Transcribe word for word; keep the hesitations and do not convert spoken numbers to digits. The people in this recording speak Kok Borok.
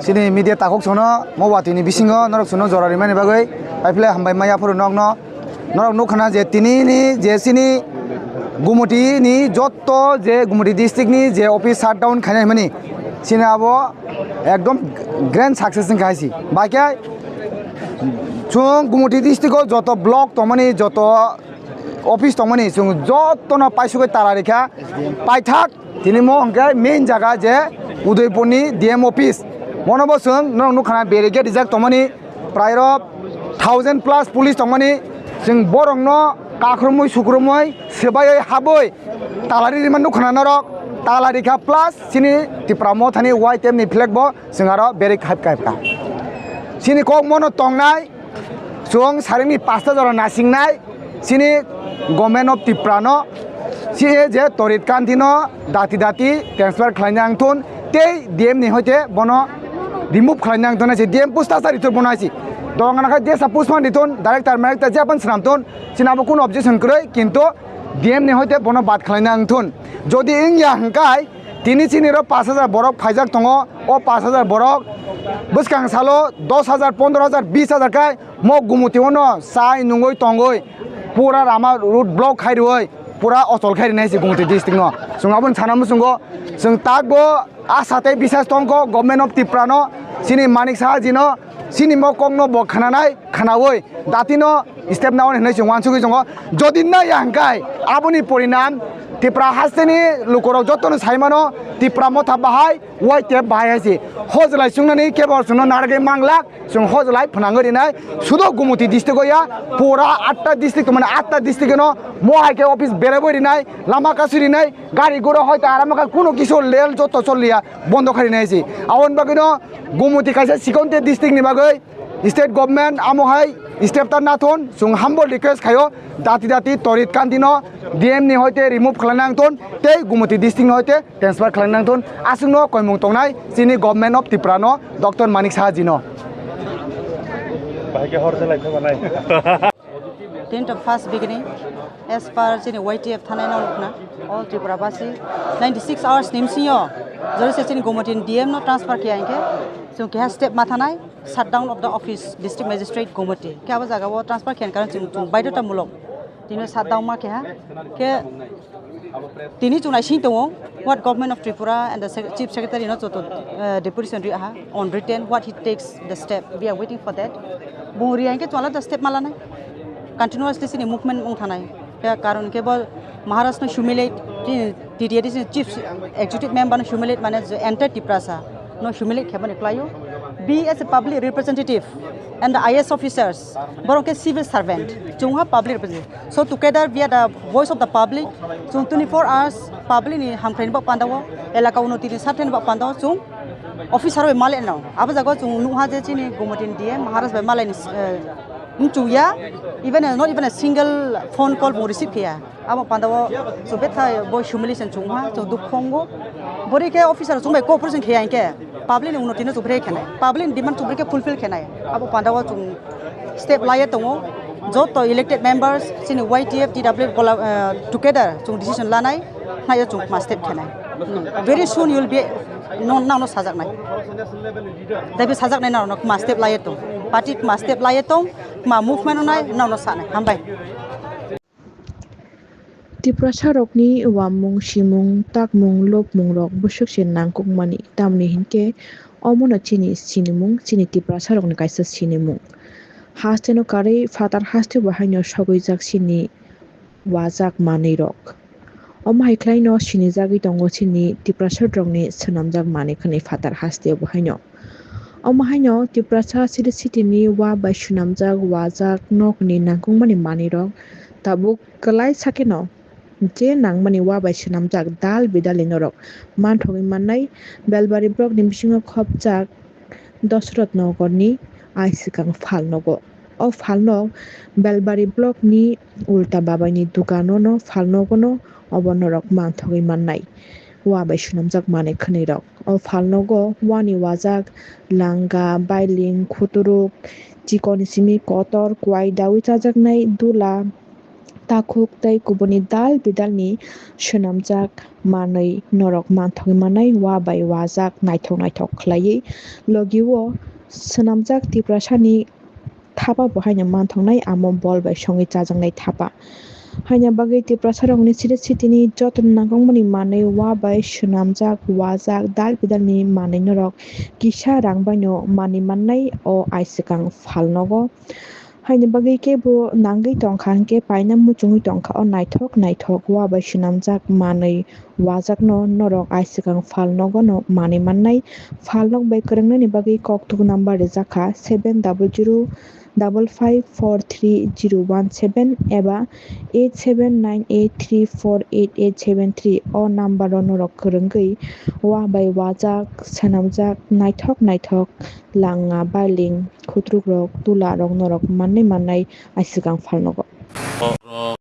Chini media takhuk sono mo watwi ni bisingo norok sono jora rimani bagwi paiphle hambai maya phuru nokno. Norok nukha na je tini ni je chini Gumoti ni jotto je Gumoti district ni je office shutdown khainai mani chini abo ekdom grand success wngkha hai si. Bai khe chwng Gumoti district o joto block tongmani, joto office tongmani chwng jotono paisugwi tala rikha. Paithak tini mo hwnkhe main jaga je Udaipurni D M office. Mono bo chwng norok nukha na barricade rijak tongmani, prai rok thousand plus police tongmani. Chwng borokno kakrumwi sukrumwi swbaiwi habwi tala ri rima nukha na norok. Tala rikha plus chini Tipra Mothani Y T F ni flag bo chwng aro barricade khai kha. Chini kok mono tongnai. Chwng saringni pasta jora nasingnai chini Government of Tripura no, si je Torit Kanti no dati dati transfer khlaina ang thun tei D M ni hoite bono remove khlaina ang thun si D M pusta sari thun bono si dong ana khai jesa pusman di thun director director je apan swnam thun chini abo kuno objection kwrwi kintu D M ni hoite bono bad khlaina ang thun jodi wngya hwnkhe tini chini ro pash hajar borok phaijak tongo. O pash hajar borok bwskang salo dos hajar, pondro hajar, bis hajar khai mo Gumoti ono chai nungwi tongwi pura rama road block khai rwi pura ochol khai rinai se Gumoti district no. Chwng aboni sana muchungo chwng takbo asa tei bisas tongkho Government of Tripura no, chini Manik Saha ji no, chini mo kok no bo khananai khanawi datino step naoni hinwi chwng uansugwi tongo. Jodi naiya hwnkhe aboni porinam Tipra hasteni lukurok jotono saimano Tipra Motha bahai, Y T F bahai hai se. Hojlai chwngnani kebo chwngno narwgwi manglak, chwng hojlai phwnangwi rinai. Sudo Gumoti district o ya, pura atta district, mane atta district no mo hai khe office berebo rinai, lama kasu rinai, gari gura hoi ta arama kha kuno kisu lel joto choliya bondo khai rinai se. Aboni bagwino Gumoti kaisa sikonte district ni bagwi State government amo hai step ta nathon, chwng humble request khaio, dati dati Torit Kanti no D M ni hoite remove khlaina ang thon, tei Gumoti district ni hoite transfer khlaina ang thon, aswk no koimung tongnai chini Government of Tripura no, Doctor Manik Saha ji no. Bahai khe hor jalai khe manai. Tenth of first beginning, as per chini Y T F thanai no nukna, all Tripura basi ninety six hours ni bisingo jori se chini Gumoti ni D M no transfer khe ang khe, chwng keha step ma thanai, shutdown of the office, District Magistrate Gumoti. Khe abo jaga o transfer khe ang karon chwng, chwng baidhota mulok. Tini shutdown ma keha. Khe tini chwng naising tongo, what Government of Tripura and the Sec-, Chief Secretary no joto, eh, deputation ri aha on written, what he takes the step. We are waiting for that. Bung ri ang khe chwng alada step ma lanai. Continuously chini movement wng thanai. Khe karon khe bo Maharaj no humiliate, chini T T A D C Chief Executive Member no humiliate mane je entire Tiprasa no humiliate khaibani klaio. Be as a public representative and the I A S officers, borok khe civil servant, chwngha public representative. So together we are the voice of the public. Chwng twenty-four hours public ni hamkrai ni bak pandao, elaka unoti ni sathe ni bak pandao chwng officer bai malai no. Abo jaga o chwng nukha je chini Gumoti ni D M Maharaj bai malai ni, eh, mchuya, even a, not even a single phone call bo receive kheya. Abo pandao chwng betha bo humiliation chwngha, chwng dukhu wngo. Bori khe officer chwng bai cooperation kheya hinkhe public ni unoti no chwng bere khenai, public ni demand chwng bere khe fulfill khenai. Abo pandao chwng step laiya tongo. Joto elected members chini Y T F, T W F gola, eh, together chwng decision lanai, khnaiya chwng ma step khenai. Very soon you will be, no, nang no sajaknai. Dabi sajaknai nang no ma step laiya tong. Party ma step laiya tong, ma movement no nai, nang no sanai. Hambai. Tiprasarokni uamung, simung, takmung, lobmungrok bwswkse nangkukmani, tamni hinkhe omono chini sinimung, chini Tiprasarokni kaisa sinimung. Hasteno karwi phatar haste bo haino sogwijak chini wajak manwirok. Omo hai khlaino sinijagwi tongo chini Tiprasarokni swnamjak manwi khwnwi phatar haste bo haino. Omo haino Tiprasa city city ni wa bai swnamjak wajak nokni nangkukmani manwirok tabuk kwlai sakeno je nangmani wa bai swnamjak dal bidal ni norok manthogwi mannai. Belbari block ni bisingo khopjak Dosrot Nogor ni aisikang phalnogo. O phalnog Belbari block ni Ulta Babai ni dukano no phalnogo no obo norok manthogwi mannai. Wa bai swnamjak manwi khwnwi rok. O phalnogo wani wajak langa, bailing, khuturuk, chikon simi kotor, kuai daui chajaknai dula, takhuk tei kubuni dal bidalni swnamjak manwi norok manthogwi manai, wa bai wajak naithok naithok khlaiwi. Logi o swnamjak Tiprasani thapa bo haino manthoknai, amo bol bai songwi chajaknai thapa. Haino bagwi Tiprasarokni side sitini joto nangkukmani manwi wa bai swnamjak, wajak, dal bidalni manwi norok kisa rang baino manwi mannai o aisikang phalnogo. Haini bagwi kebo nangwi tongkha hinkhe paina muchungwi tongkha o naithok naithok wa bai swnamjak manwi wajakno norok aisikang phalnogono manwi mannai. Phalnok bai kwrwngnani bagwi koktuk number rijakha seven double zero double five four three zero one seven eba eight seven nine eight three four eight eight seven three. O number o norok kwrwngwi wa bai wajak, swnamjak, naithok naithok langa, bailing, khutruk rok, tula rok norok mannai mannai aisikang phalnogo.